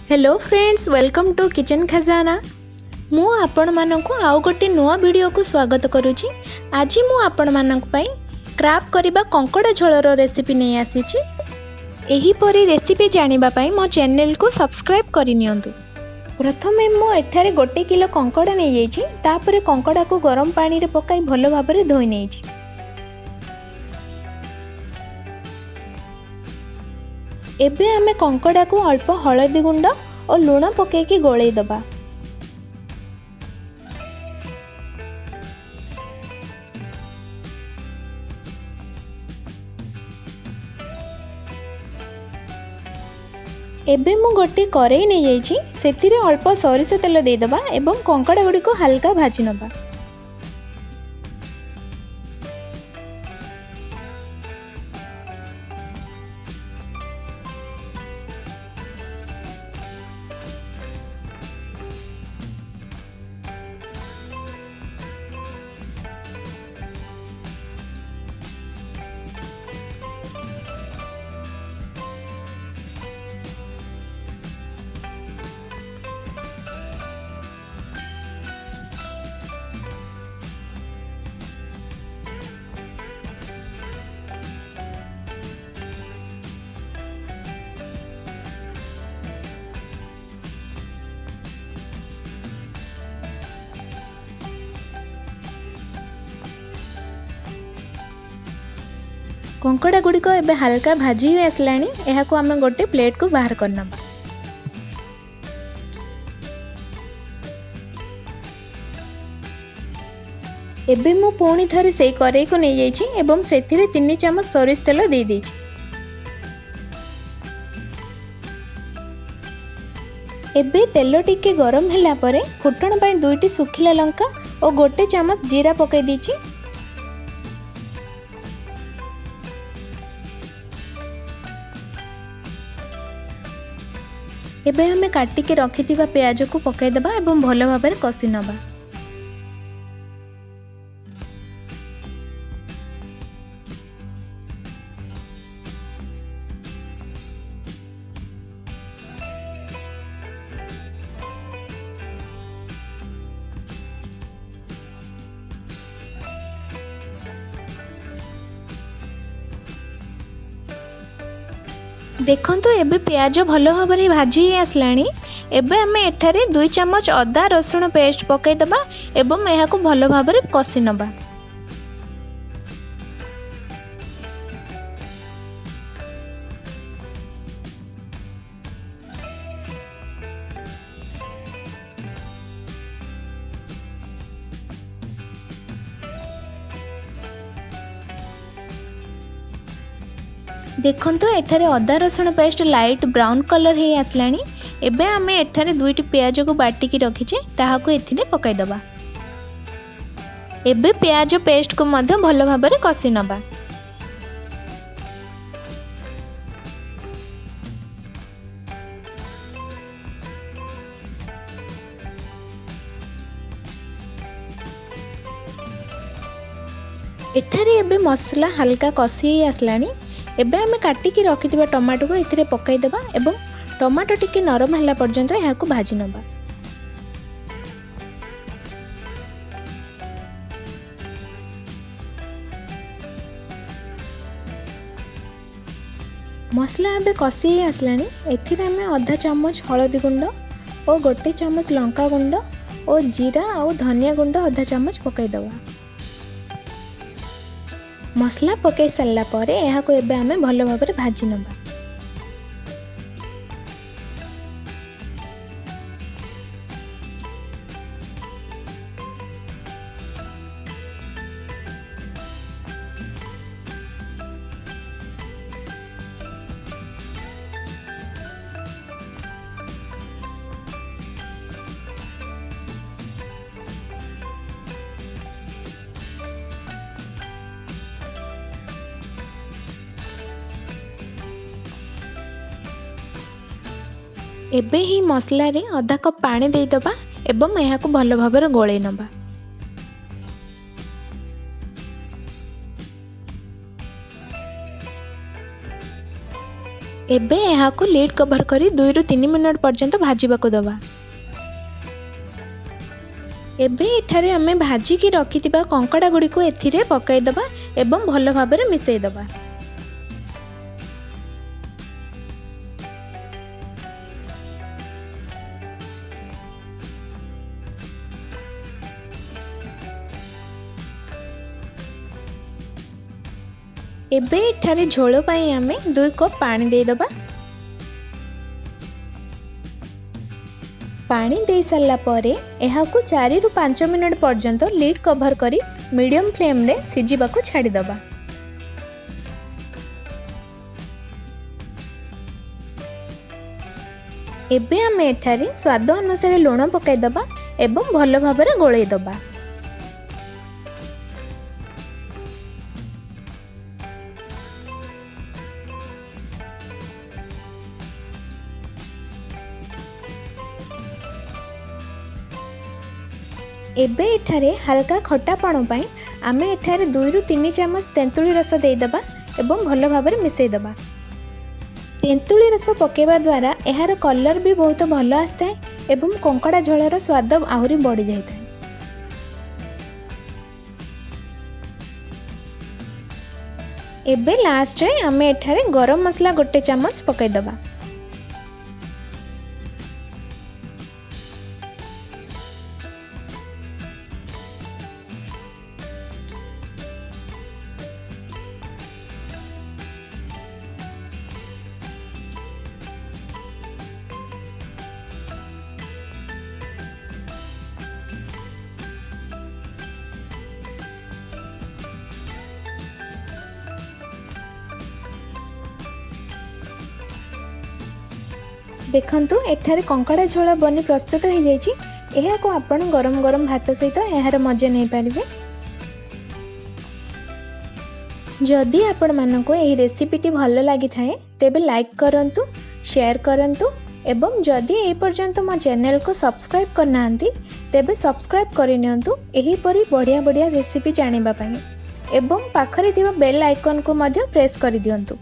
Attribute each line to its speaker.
Speaker 1: Hello friends, welcome to Kitchen Khazana. ମୁଁ ଆପଣମାନଙ୍କୁ ଆଉ ଗୋଟେ ନୂଆ ଭିଡ଼ିଓକୁ ସ୍ୱାଗତ କରୁଛି। ଆଜି ମୁଁ ଆପଣମାନଙ୍କ ପାଇଁ କ୍ରାବ୍ କରିବା କଙ୍କଡ଼ା ଝୋଳର ରେସିପି ନେଇ ଆସିଛି। ଏହିପରି ରେସିପି ଜାଣିବା ପାଇଁ ମୋ ଚ୍ୟାନେଲକୁ ସବସ୍କ୍ରାଇବ୍ କରିନିଅନ୍ତୁ। ପ୍ରଥମେ ମୁଁ ଏଠାରେ 1 କିଲୋ କଙ୍କଡ଼ା ନେଇଯାଇଛି। ତାପରେ କଙ୍କଡ଼ାକୁ ଗରମ ପାଣିରେ ପକାଇ ଭଲ ଭାବରେ ଧୋଇ ନେଇଛି। ଏବେ ଆମେ କଙ୍କଡ଼ାକୁ ଅଳ୍ପ ହଳଦୀ ଗୁଣ୍ଡ ଓ ଲୁଣ ପକାଇକି ଗୋଳେଇ ଦେବା। ଏବେ ମୁଁ ଗୋଟିଏ କରେଇ ନେଇଯାଇଛି। ସେଥିରେ ଅଳ୍ପ ସୋରିଷ ତେଲ ଦେଇଦେବା ଏବଂ କଙ୍କଡ଼ା ଗୁଡ଼ିକୁ ହାଲକା ଭାଜି ନେବା। କଙ୍କଡ଼ା ଗୁଡ଼ିକ ଏବେ ହାଲକା ଭାଜି ହୋଇ ଆସିଲାଣି। ଏହାକୁ ଆମେ ଗୋଟେ ପ୍ଲେଟ୍କୁ ବାହାର କରିନେବା। ଏବେ ମୁଁ ପୁଣି ଥରେ ସେଇ କରେଇକୁ ନେଇଯାଇଛି ଏବଂ ସେଥିରେ 3 ଚାମଚ ସୋରିଷ ତେଲ ଦେଇଦେଇଛି। ଏବେ ତେଲ ଟିକେ ଗରମ ହେଲା ପରେ ଫୁଟଣ ପାଇଁ ଦୁଇଟି ଶୁଖିଲା ଲଙ୍କା ଓ 1 ଚାମଚ ଜିରା ପକାଇ ଦେଇଛି। ଏବେ ଆମେ କାଟିକି ରଖିଥିବା ପିଆଜକୁ ପକାଇଦେବା ଏବଂ ଭଲ ଭାବରେ କଷି ନେବା। ଦେଖନ୍ତୁ, ଏବେ ପିଆଜ ଭଲ ଭାବରେ ଭାଜି ହେଇ ଆସିଲାଣି। ଏବେ ଆମେ ଏଠାରେ 2 ଚାମଚ ଅଦା ରସୁଣ ପେଷ୍ଟ ପକାଇଦେବା ଏବଂ ଏହାକୁ ଭଲ ଭାବରେ କଷି ନେବା। ଦେଖନ୍ତୁ, ଏଠାରେ ଅଦା ରସୁଣ ପେଷ୍ଟ ଲାଇଟ୍ ବ୍ରାଉନ୍ କଲର୍ ହେଇ ଆସିଲାଣି। ଏବେ ଆମେ ଏଠାରେ ଦୁଇଟି ପିଆଜକୁ ବାଟିକି ରଖିଛେ, ତାହାକୁ ଏଥିରେ ପକାଇଦେବା। ଏବେ ପିଆଜ ପେଷ୍ଟକୁ ମଧ୍ୟ ଭଲ ଭାବରେ କଷି ନେବା। ଏଠାରେ ଏବେ ମସଲା ହାଲକା କଷି ହେଇ ଆସିଲାଣି। ଏବେ ଆମେ କାଟିକି ରଖିଥିବା ଟମାଟୋକୁ ଏଥିରେ ପକାଇଦେବା ଏବଂ ଟମାଟୋ ଟିକେ ନରମ ହେଲା ପର୍ଯ୍ୟନ୍ତ ଏହାକୁ ଭାଜି ନେବା। ମସଲା ଏବେ କଷି ହେଇ ଆସିଲାଣି। ଏଥିରେ ଆମେ ଅଧା ଚାମଚ ହଳଦୀ ଗୁଣ୍ଡ ଓ 1 ଚାମଚ ଲଙ୍କା ଗୁଣ୍ଡ ଓ ଜିରା ଆଉ ଧନିଆ ଗୁଣ୍ଡ ଅଧା ଚାମଚ ପକାଇଦେବା। ମସଲା ପକାଇ ସାରିଲା ପରେ ଏହାକୁ ଏବେ ଆମେ ଭଲ ଭାବରେ ଭାଜି ନେବା। ଏବେ ହିଁ ମସଲାରେ ଅଧା କପ୍ ପାଣି ଦେଇଦେବା ଏବଂ ଏହାକୁ ଭଲ ଭାବରେ ଗୋଳେଇ ନେବା। ଏବେ ଏହାକୁ ଲିଡ୍ କଭର୍ କରି 2ରୁ 3 ମିନିଟ୍ ପର୍ଯ୍ୟନ୍ତ ଭାଜିବାକୁ ଦେବା। ଏବେ ଏଠାରେ ଆମେ ଭାଜିକି ରଖିଥିବା କଙ୍କଡ଼ା ଗୁଡ଼ିକୁ ଏଥିରେ ପକାଇଦେବା ଏବଂ ଭଲ ଭାବରେ ମିଶାଇଦେବା। ଏବେ ଏଠାରେ ଝୋଳ ପାଇଁ ଆମେ 2 କପ୍ ପାଣି ଦେଇଦେବା। ପାଣି ଦେଇସାରିଲା ପରେ ଏହାକୁ 4ରୁ 5 ମିନିଟ୍ ପର୍ଯ୍ୟନ୍ତ ଲିଡ୍ କଭର୍ କରି ମିଡ଼ିୟମ୍ ଫ୍ଲେମ୍ରେ ସିଝିବାକୁ ଛାଡ଼ିଦେବା। ଏବେ ଆମେ ଏଠାରେ ସ୍ୱାଦ ଅନୁସାରେ ଲୁଣ ପକାଇଦେବା ଏବଂ ଭଲ ଭାବରେ ଗୋଳେଇ ଦେବା। ଏବେ ଏଠାରେ ହାଲକା ଖଟାପଣ ପାଇଁ ଆମେ ଏଠାରେ 2ରୁ 3 ଚାମଚ ତେନ୍ତୁଳି ରସ ଦେଇଦେବା ଏବଂ ଭଲ ଭାବରେ ମିଶାଇଦେବା। ତେନ୍ତୁଳି ରସ ପକାଇବା ଦ୍ୱାରା ଏହାର କଲର୍ ବି ବହୁତ ଭଲ ଆସିଥାଏ ଏବଂ କଙ୍କଡ଼ା ଝୋଳର ସ୍ୱାଦ ଆହୁରି ବଢ଼ିଯାଇଥାଏ। ଏବେ ଲାଷ୍ଟରେ ଆମେ ଏଠାରେ ଗରମ ମସଲା 1 ଚାମଚ ପକାଇଦେବା। ଦେଖନ୍ତୁ, ଏଠାରେ କଙ୍କଡ଼ା ଝୋଳ ବନି ପ୍ରସ୍ତୁତ ହୋଇଯାଇଛି। ଏହାକୁ ଆପଣ ଗରମ ଗରମ ଭାତ ସହିତ ଏହାର ମଜା ନେଇପାରିବେ। ଯଦି ଆପଣମାନଙ୍କୁ ଏହି ରେସିପିଟି ଭଲ ଲାଗିଥାଏ, ତେବେ ଲାଇକ୍ କରନ୍ତୁ, ସେୟାର କରନ୍ତୁ ଏବଂ ଯଦି ଏ ପର୍ଯ୍ୟନ୍ତ ମୋ ଚ୍ୟାନେଲକୁ ସବସ୍କ୍ରାଇବ୍ କରିନାହାନ୍ତି, ତେବେ ସବସ୍କ୍ରାଇବ୍ କରିନିଅନ୍ତୁ ଏହିପରି ବଢ଼ିଆ ବଢ଼ିଆ ରେସିପି ଜାଣିବା ପାଇଁ ଏବଂ ପାଖରେ ଥିବା ବେଲ୍ ଆଇକନ୍କୁ ମଧ୍ୟ ପ୍ରେସ୍ କରିଦିଅନ୍ତୁ।